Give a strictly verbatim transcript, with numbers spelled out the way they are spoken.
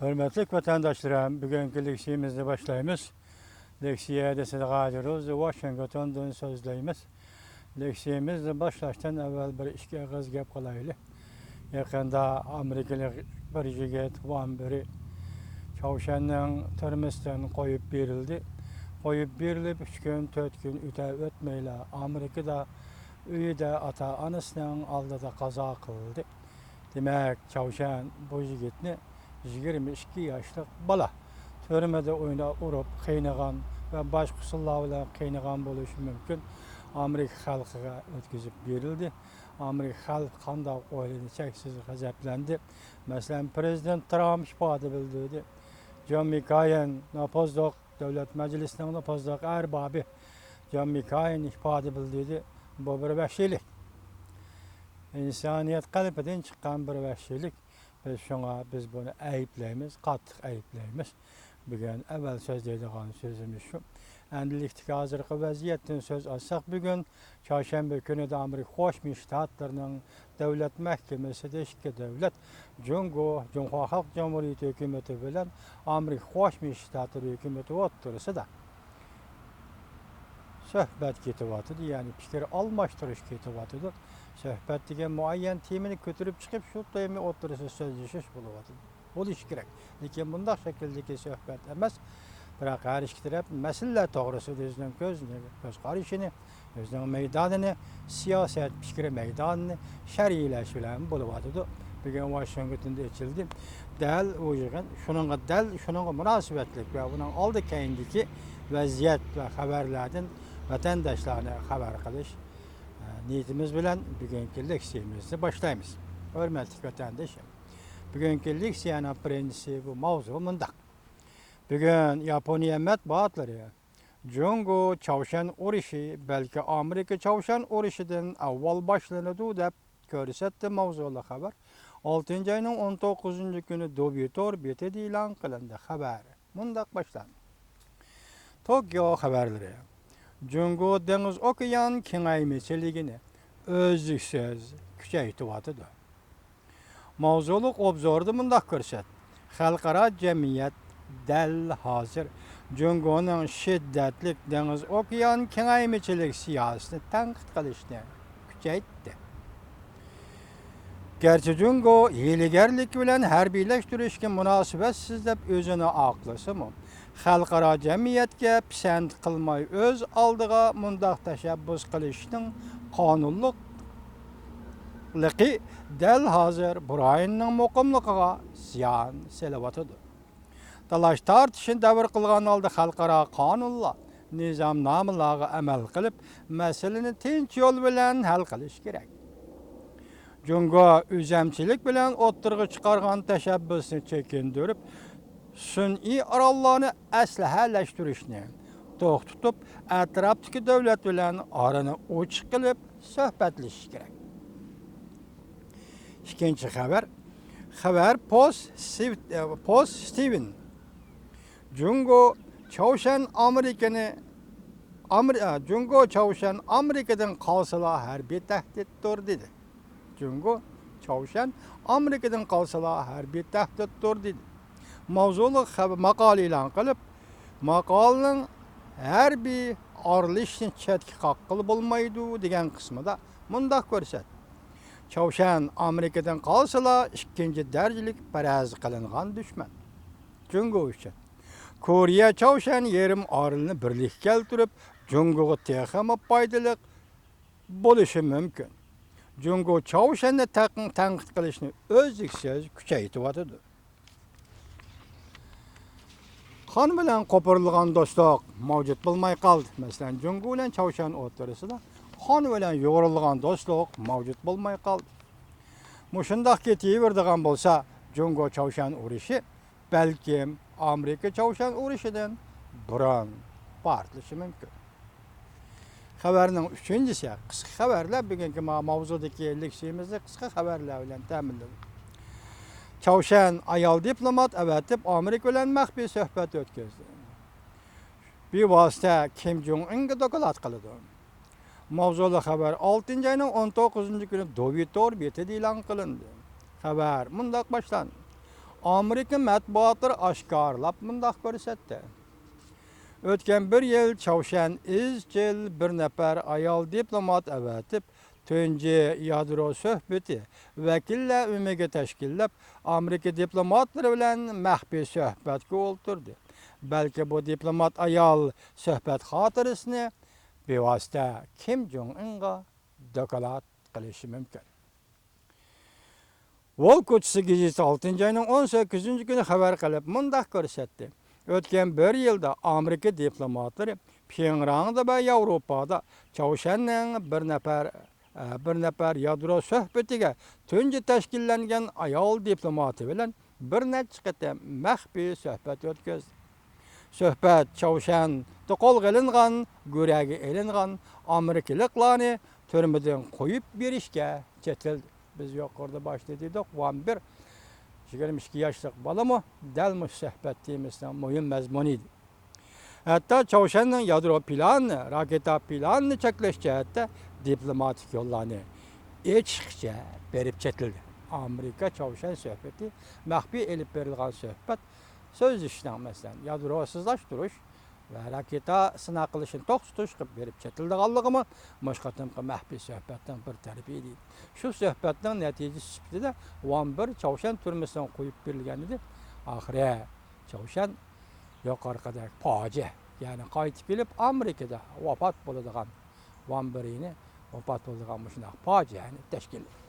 ھۆرمەتلىك ۋەتەنداشلىرىم، بۈگۈنكى لېكسىيىمىزنى باشلايمىز. لېكسىيە دېسىدىغاجىروز ۋاشىنگتوندىن سۆزلەيمىز. لېكسىيىمىزنى باشلاشتىن ئەۋۋەل بىر ئىككى ئېغىز گەپ قىلايلى. يېقىندا ئامېرىكىلىق بىر يىگىت ۋان بىرى چاۋشيەننىڭ تۈرمىسىدىن قويۇپ بېرىلدى. قويۇپ بېرىلىپ ئۈچ كۈن، تۆت كۈن ئۆتە ئۆتمەيلا ئامېرىكىدا ئۆيىدە ئاتا-ئانىسىنىڭ ئالدىدا قازا قىلدى. دېمەك، چاۋشيەن بۇ يىگىتنى يىگىرمە ئىككى ياشلىق بالا تۈرمىدە ئوينا-، ئۇرۇپ قىينىغان ۋە باشقا ئۇسۇللار بىلەن قىينىغان بولۇشى مۇمكىن، ئامېرىكا خەلقىگە ئۆتكۈزۈپ بېرىلدى. ئامېرىكا خەلقى قانداق ئويلىدى؟ چەكسىز غەزەپلەندى. مەسىلەن، پىرېزىدېنت ترامپ ئىپادە بىلدۈردى. جون مېككېين، نوپۇزلۇق دۆلەت مەجلىسىنىڭ نوپۇزلۇق ئەربابى جون مېككېين ئىپادە بىلدۈردى. بۇ بىر ۋەھشىيلىك. ئىنسانىيەت قەلبىدىن چىققان بىر ۋەھشىيلىك. بىز شۇڭا، بىز بۇنى ئەيىبلەيمىز، قاتتىق ئەيىبلەيمىز. بۈگۈن ئەۋۋەل سۆزلەيدىغان سۆزىمىز شۇ. ئەمدىلىكتىكى ھازىرقى ۋەزىيەتتىن سۆز ئالساق، بۈگۈن چارشەنبە كۈنىدە ئامېرىكا قوشما شتاتلىرىنىڭ دۆلەت مەھكىمىسىدە ئىككى دۆلەت، جۇڭگو، جۇڭخۇا خەلق جۇمھۇرىيىتى ھۆكۈمىتى بىلەن ئامېرىكا قوشما شتاتلىرى ھۆكۈمىتى ئوتتۇرىسىدا سۆھبەت كېتىۋاتىدۇ، يەنى پىكىر ئالماشتۇرۇش كېتىۋاتىدۇ. سۆھبەت دېگەن مۇئەييەن تېمىنى كۆتۈرۈپ چىقىپ، شۇ تېما ئوتتۇرىسىدا سۆزلىشىش بولۇۋاتىدۇ. بولۇشى كېرەك. لېكىن بۇنداق شەكىلدىكى سۆھبەت ئەمەس، بىراق ھەر ئىككى تەرەپ مەسىلىلەر توغرىسىدا ئۆزىنىڭ كۆز، كۆز قارىشىنى، ئۆزىنىڭ مەيدانىنى، سىياسەت پىكرى مەيدانىنى شەرھلەش بىلەن بولۇۋاتىدۇ. بۈگۈن ۋاشىنگتوندا ئېچىلدى. دەل ئۇ يىغىن شۇنىڭغا، دەل شۇنىڭغا مۇناسىۋەتلىك ۋە ئۇنىڭ ئالدى كەينىدىكى ۋەزىيەت ۋە خەۋەرلەردىن ۋەتەنداشلارنى خەۋەر قىلىش، ئە، نىيىتىمىز بىلەن بۈگۈنكى لېكسىيىمىزنى باشلايمىز. ھۆرمەتلىك ۋەتەندىشىم، بۈگۈنكى لېكسىيەنىڭ بىرىنچىسى، بۇ ماۋزۇ مۇنداق. بۈگۈن ياپونىيە مەتبۇئاتلىرى جۇڭگو چاۋشيەن ئۇرۇشى بەلكى ئامېرىكا چاۋشيەن ئۇرۇشىدىن ئاۋۋال باشلىنىدۇ دەپ كۆرسەتتى ماۋزۇلۇق خەۋەر. ئالتىنچى ئاينىڭ ئون توققۇزىنچى كۈنى دوبى تور بېتىدە ئېلان قىلىندى. خەۋەر مۇنداق باشلاندى. توكيو خەۋەرلىرى. جۇڭگو دېڭىز ئوكيان كېڭەيمىچىلىكىنى ئۈزلۈكسىز كۈچەيتىۋاتىدۇ. ماۋزۇلۇق ئوبزوردا مۇنداق كۆرسەت. خەلقئارا جەمئىيەت دەل ھازىر جۇڭگونىڭ شىددەتلىك دېڭىز ئوكيان كېڭەيمىچىلىك سىياسىتىنى تەنقىد قىلىشنى كۈچەيتتى. گەرچە جۇڭگو ھىيلىگەرلىك بىلەن ھەربىيلەشتۈرۈشكە مۇناسىۋەتسىز دەپ ئۆزىنى ئاقلىسىمۇ، خەلقئارا جەمئىيەتكە پىسەنت قىلماي ئۆز ئالدىغا مۇنداق تەشەببۇس قىلىشنىڭ قانۇنلۇقلۇقى دەل ھازىر بۇ رايوننىڭ مۇقىملىقىغا زىيان سېلىۋاتىدۇ. تالاش-تارتىشنى دەۋر قىلغان ھالدا خەلقئارا قانۇنلار، نىزامنامىلارغا ئەمەل قىلىپ، مەسىلىنى تىنچ يول بىلەن ھەل قىلىش كېرەك. جۇڭگو ئۆزەمچىلىك بىلەن ئوتتۇرىغا چىقارغان تەشەببۇسنى چېكىندۈرۈپ، سۈنئىي ئاراللارنى ئەسلىھەلەشتۈرۈشنى توختىتىپ، ئەتراپتىكى دۆلەت بىلەن ئارىنى ئوچۇق قىلىپ سۆھبەتلىشىش كېرەك. ئىككىنچى خەۋەر، خەۋەر پوست ستىۋ-، پوست ستىۋېن. جۇڭگو چاۋشيەن ئامېرىكىنى، ئامېر-، ئە، جۇڭگو چاۋشيەن ئامېرىكىدىن قالسىلا ھەربىي تەھدىتتۇر، دېدى. جۇڭگو چاۋشيەن ئامېرىكىدىن قالسىلا ھەربىي تەھدىتتۇر، دېدى. ماۋزۇلۇق خەۋ-، ماقالە ئېلان قىلىپ، ماقالىنىڭ ھەربىي ئارىلىشىشنى چەتكە قاققىلى بولمايدۇ دېگەن قىسمىدا مۇنداق كۆرسەت. چاۋشيەن ئامېرىكىدىن قالسىلا ئىككىنچى دەرىجىلىك پەرەز قىلىنغان دۈشمەن. جۇڭگو ئۈچۈن كورېيە چاۋشيەن يېرىم ئارىلىنى بىرلىككە كەلتۈرۈپ، جۇڭگوغا تېخىمۇ پايدىلىق بولۇشى مۇمكىن. جۇڭگو چاۋشيەننى تەق-، تەنقىد قىلىشنى ئۈزلۈكسىز كۈچەيتىۋاتىدۇ. قان بىلەن قوپۇرۇلغان دوستلۇق مەۋجۇت بولماي قالدى. مەسىلەن، جۇڭگو بىلەن چاۋشيەن ئوتتۇرىسىدا قان بىلەن يۇغۇرۇلغان دوستلۇق مەۋجۇت بولماي قالدى. مۇشۇنداق كېتىۋېرىدىغان بولسا، جۇڭگو چاۋشيەن ئۇرۇشى بەلكىم ئامېرىكا چاۋشيەن ئۇرۇشىدىن بۇرۇن پارتلىشى مۇمكىن. خەۋەرنىڭ ئۈچىنچىسى، قىسقا خەۋەرلەر، بۈگۈنكى ما-، ماۋزۇدىكى لېكسىيىمىزنى قىسقا خەۋەرلەر بىلەن تەمىنلىدۇق. چاۋشيەن ئايال دىپلومات ئەۋەتىپ، ئامېرىكا بىلەن مەخپىي سۆھبەت ئۆتكۈزدى. بىۋاسىتە كىم جۇڭ ئىنگە دوكلات قىلىدۇ. ماۋزۇلۇق خەۋەر ئالتىنچى ئاينىڭ ئون توققۇزىنچى كۈنى دوۋى تور بېتىدە ئېلان قىلىندى. خەۋەر مۇنداق باشلاندى. ئامېرىكا مەتبۇئاتلىرى ئاشكارىلاپ مۇنداق كۆرسەتتى: ئۆتكەن بىر يىل چاۋشيەن ئىزچىل بىر نەپەر ئايال دىپلومات ئەۋەتىپ، تۇنجى يادرو سۆھبىتى، ۋەكىللەر ئۆمىكى تەشكىللەپ، ئامېرىكا دىپلوماتلىرى بىلەن مەخپىي سۆھبەتكە ئولتۇردى. بەلكى بۇ دىپلومات ئايال سۆھبەت خاتىرىسىنى بىۋاسىتە كىم جوڭ ئىنغا دوكلات قىلىشى مۇمكىن. ۋول كوچىسى گېزىتى ئالتىنچى ئاينىڭ ئون سەككىزىنچى كۈنى خەۋەر قىلىپ مۇنداق كۆرسەتتى: ئۆتكەن بىر يىلدا ئامېرىكا دىپلوماتلىرى پيۇڭراڭدا ۋە ياۋروپادا چاۋشيەننىڭ بىر نەپەر، ئە، بىر نەپەر يادرو سۆھبىتىگە تۇنجى تەشكىللەنگەن ئايال دىپلوماتى بىلەن بىر نەچچە قېتىم مەخپىي سۆھبەت ئۆتكۈزدى. سۆھبەت چاۋشيەندا قولغا ئېلىنغان، گۆرۈگە ئېلىنغان ئامېرىكىلىقلارنى تۈرمىدىن قويۇپ بېرىشكە چېتىلدى. بىز يۇقىرىدا باشتا دېدۇق، ۋان بىر يىگىرمە ئىككى ياشلىق بالىمۇ دەل مۇشۇ سۆھبەت تېمىسىنىڭ مۇھىم مەزمۇنى ئىدى. ھەتتا چاۋشيەننىڭ يادرو پىلانىنى، راكېتا پىلانىنى چەكلەش جەھەتتە دىپلوماتىك يوللارنى ئېچىشقىچە بېرىپ چېتىلدى. ئامېرىكا چاۋشيەن سۆھبىتى مەخپىي ئېلىپ بېرىلغان سۆھبەت، سۆزلىشىشنىڭ، مەسىلەن، يادروسىزلاشتۇرۇش ۋە راكېتا سىناق قىلىشنى توختىتىش قىلىپ بېرىپ چېتىلىدىغانلىقىمۇ مۇشۇ قېتىمقى مەخپىي سۆھبەتنىڭ بىر تەرىپى ئىدى. شۇ سۆھبەتنىڭ نەتىجىسى سۈپىتىدە ۋان بىر چاۋشيەن تۈرمىسىدىن قويۇپ بېرىلگەن ئىدى. ئاخىرى چاۋشيەن يۇقىرىقىدەك پاجىئە، يەنى قايتىپ كېلىپ ئامېرىكىدا ۋاپات بولىدىغان، ۋان بىرنى ۋاپات بولىدىغان مۇشۇنداق پاجىئەنى تەشكىللىدى.